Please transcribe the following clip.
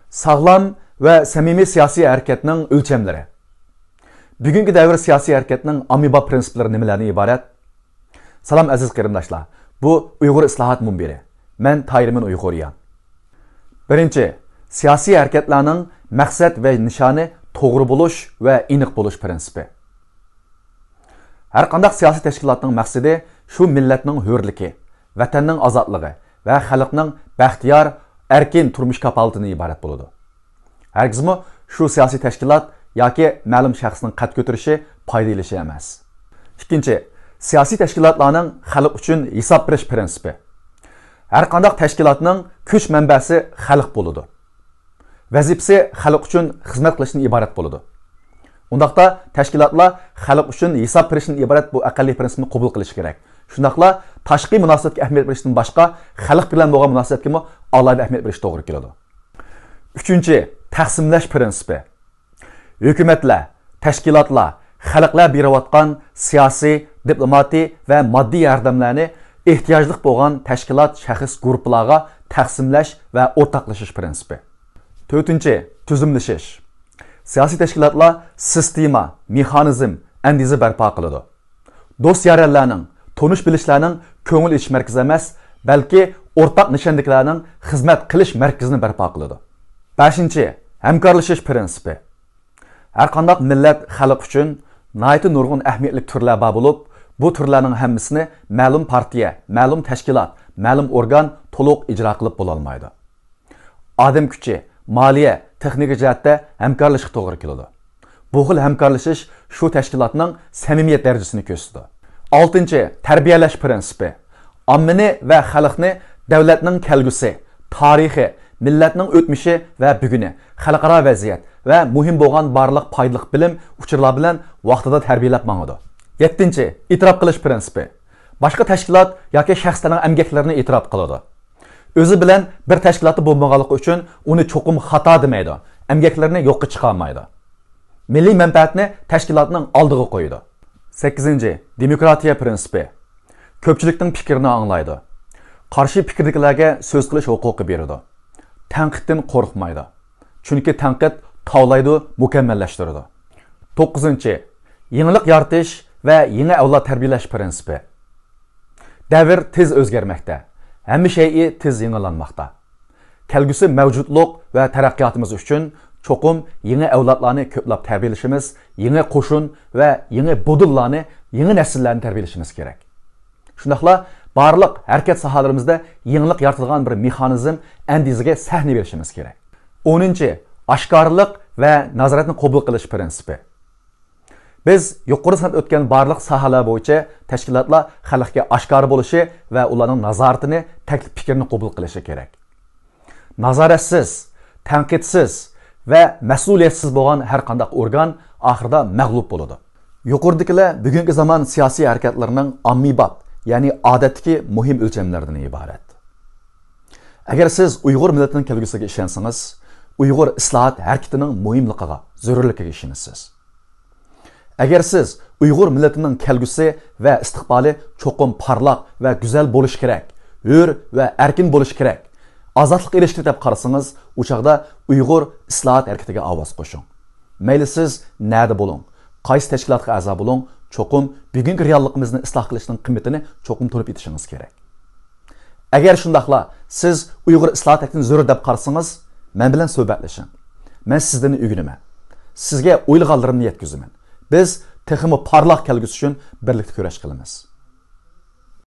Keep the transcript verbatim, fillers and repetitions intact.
ساغلام ۋە سەمىمىي سىياسىي ھەرىكەتنىڭ ئۆلچەملىرى. بۈگۈنكى دەۋر سىياسىي ھەرىكەتنىڭ ئاممىباب پىرىنسىپلىرى نېمىلەردىن ئىبارەت؟ سالام، ئەزىز قېرىنداشلار. بۇ ئۇيغۇر ئىسلاھات مۇنبىرى. مەن تاھىرمىن ئۇيغۇريان. بىرىنچى، سىياسىي ھەرىكەتلەرنىڭ مەقسەت ۋە نىشانى توغرا بولۇش ۋە ئېنىق بولۇش پىرىنسىپى. ھەر قانداق سىياسىي تەشكىلاتنىڭ مەقسىتى شۇ مىللەتنىڭ ھۆرلۈكى، ۋەتەننىڭ ئازادلىقى ۋە خەلقنىڭ بەختىيار، ئەركىن تۇرمۇش كاپالىتىدىن ئىبارەت بولىدۇ. ھەرگىزمۇ شۇ سىياسىي تەشكىلات ياكى مەلۇم شەخسنىڭ قەد كۆتۈرۈشى، پايدا ئېلىشى ئەمەس. ئىككىنچى، سىياسىي تەشكىلاتلارنىڭ خەلق ئۈچۈن ھېساب بېرىش پىرىنسىپى. ھەر قانداق تەشكىلاتنىڭ كۈچ مەنبەسى خەلق بولىدۇ. ۋەزىپىسى خەلق ئۈچۈن خىزمەت قىلىشتىن ئىبارەت بولىدۇ. ئۇنداقتا تەشكىلاتلار خەلق ئۈچۈن ھېساب بېرىشتىن ئىبارەت بۇ ئەقەللىي پىرىنسىپنى قوبۇل قىلىشى كېرەك. شۇنداقلا تاشقى مۇناسىۋەتكە ئەھمىيەت بېرىشتىن باشقا، خەلق بىلەن بولغان مۇناسىۋەتكىمۇ ئالاھىدە ئەھمىيەت بېرىش توغرا كېلىدۇ. ئۈچىنچى، تەقسىملەش پىرىنسىپى. ھۆكۈمەتلەر، تەشكىلاتلار خەلقلەر بېرىۋاتقان سىياسىي، دىپلوماتىي ۋە ماددىي ياردەملەرنى ئېھتىياجلىق بولغان تەشكىلات، شەخس، گۇرۇپپىلارغا تەقسىملەش ۋە ئورتاقلىشىش پىرىنسىپى. تۆتىنچى، تۈزۈملىشىش. سىياسىي تەشكىلاتلار سىستېما، مېخانىزم، ئەندىزە بەرپا قىلىدۇ. دوست-يارەنلەرنىڭ، تونۇش-بىلىشلەرنىڭ كۆڭۈل ئېچىش مەركىزى ئەمەس، بەلكى ئورتاق نىشاندىكىلەرنىڭ خىزمەت قىلىش مەركىزىنى بەرپا قىلىدۇ. بەشىنچى، ھەمكارلىشىش پىرىنسىپى. ھەر قانداق مىللەت، خەلق ئۈچۈن ناھايىتى نۇرغۇن ئەھمىيەتلىك تۈرلەر بار بولۇپ، بۇ تۈرلەرنىڭ ھەممىسىنى مەلۇم پارتىيە، مەلۇم تەشكىلات، مەلۇم ئورگان تولۇق ئىجرا قىلىپ بولالمايدۇ. ئادەم كۈچى، مالىيە، تېخنىكا جەھەتتە ھەمكارلىشىشقا توغرا كېلىدۇ. بۇ خىل ھەمكارلىشىش شۇ تەشكىلاتنىڭ سەمىمىيەت دەرىجىسىنى كۆرسىتىدۇ. ئالتىنچى، تەربىيەلەش پىرىنسىپى. ئاممىنى ۋە خەلقنى دۆلەتنىڭ كەلگۈسى، تارىخى، مىللەتنىڭ ئۆتمۈشى ۋە بۈگۈنى، خەلقئارا ۋەزىيەت ۋە مۇھىم بولغان بارلىق پايدىلىق بىلىم، ئۇچۇرلار بىلەن ۋاقتىدا تەربىيەلەپ ماڭىدۇ. يەتتىنچى، ئېتىراپ قىلىش پىرىنسىپى. باشقا تەشكىلات ياكى شەخسلەرنىڭ ئەمگەكلىرىنى ئېتىراپ قىلىدۇ. ئۆزى بىلەن بىر تەشكىلاتتا بولمىغانلىقى ئۈچۈن ئۇنى چوقۇم خاتا دېمەيدۇ، ئەمگەكلىرىنى يوققا چىقارمايدۇ. مىللىي مەنپەئەتنى تەشكىلاتنىڭ ئالدىغا قويىدۇ. سەككىزىنچى، دېموكراتىيە پىرىنسىپى. كۆپچىلىكنىڭ پىكرىنى ئاڭلايدۇ. قارشى پىكىردىكىلەرگە سۆز قىلىش ھوقۇقى بېرىدۇ. تەنقىدتىن قورقمايدۇ. چۈنكى تەنقىد تاۋلايدۇ، مۇكەممەللەشتۈرىدۇ. توققۇزىنچى، يېڭىلىق يارىتىش ۋە يېڭى ئەۋلاد تەربىيەلەش پىرىنسىپى. دەۋر تېز ئۆزگەرمەكتە. ھەممە شەيئى تېز يېڭىلانماقتا. كەلگۈسى مەۋجۇتلۇق ۋە تەرەققىياتىمىز ئۈچۈن چوقۇم يېڭى ئەۋلادلارنى كۆپلەپ تەربىيەلىشىمىز، يېڭى قوشۇن ۋە يېڭى بودۇنلارنى، يېڭى نەسىللەرنى تەربىيەلىشىمىز كېرەك. شۇنداقلا بارلىق ھەرىكەت ساھەلىرىمىزدە يېڭىلىق يارىتىدىغان بىر مېخانىزم، ئەندىزىگە سەھنە بېرىشىمىز كېرەك. ئونىنچى، ئاشكارىلىق ۋە نازارەتنى قوبۇل قىلىش پىرىنسىپى. بىز يۇقىرىدا ساناپ ئۆتكەن بارلىق ساھەلەر بويىچە تەشكىلاتلار خەلقكە ئاشكارا بولۇشى ۋە ئۇلارنىڭ نازارىتىنى، تەكلىپ پىكرىنى قوبۇل قىلىشى كېرەك. نازارەتسىز، تەنقىدسىز ۋە مەسئۇلىيەتسىز بولغان ھەر قانداق ئورگان ئاخىرىدا مەغلۇپ بولىدۇ. يۇقىرىدىكىلەر بۈگۈنكى زامان سىياسىي ھەرىكەتلىرىنىڭ ئاممىباب، يەنى ئادەتتىكى مۇھىم ئۆلچەملىرىدىن ئىبارەت. ئەگەر سىز ئۇيغۇر مىللىتىنىڭ كەلگۈسىگە ئىشەنسىڭىز، ئۇيغۇر ئىسلاھات ھەرىكىتىنىڭ مۇھىملىقىغا، زۆرۈرلۈكىگە ئىشىنىسىز. ئەگەر سىز ئۇيغۇر مىللىتىنىڭ كەلگۈسى ۋە ئىستىقبالى چوقۇم پارلاق ۋە گۈزەل بولۇشى كېرەك، ھۆر ۋە ئەركىن بولۇشى كېرەك، ئازادلىققا ئېرىشتى دەپ قارىسىڭىز، ئۇ چاغدا ئۇيغۇر ئىسلاھات ھەرىكىتىگە ئاۋاز قوشۇڭ. مەيلى سىز نەدە بولۇڭ، قايسى تەشكىلاتقا ئەزا بولۇڭ، چوقۇم بۈگۈنكى رېئاللىقىمىزنى ئىسلاھ قىلىشنىڭ قىممىتىنى چوقۇم تونۇپ يېتىشىڭىز كېرەك. ئەگەر شۇنداقلا سىز ئۇيغۇر ئىسلاھات ھەرىكىتىنى زۆرۈر دەپ قارىسىڭىز، مەن بىلەن سۆھبەتلىشىڭ. مەن سىزدىن ئۆگىنىمەن. سىزگە ئويلىغانلىرىمنى يەتكۈزىمەن. بىز تېخىمۇ پارلاق كەلگۈسى ئۈچۈن بىرلىكتە كۈرەش قىلىمىز.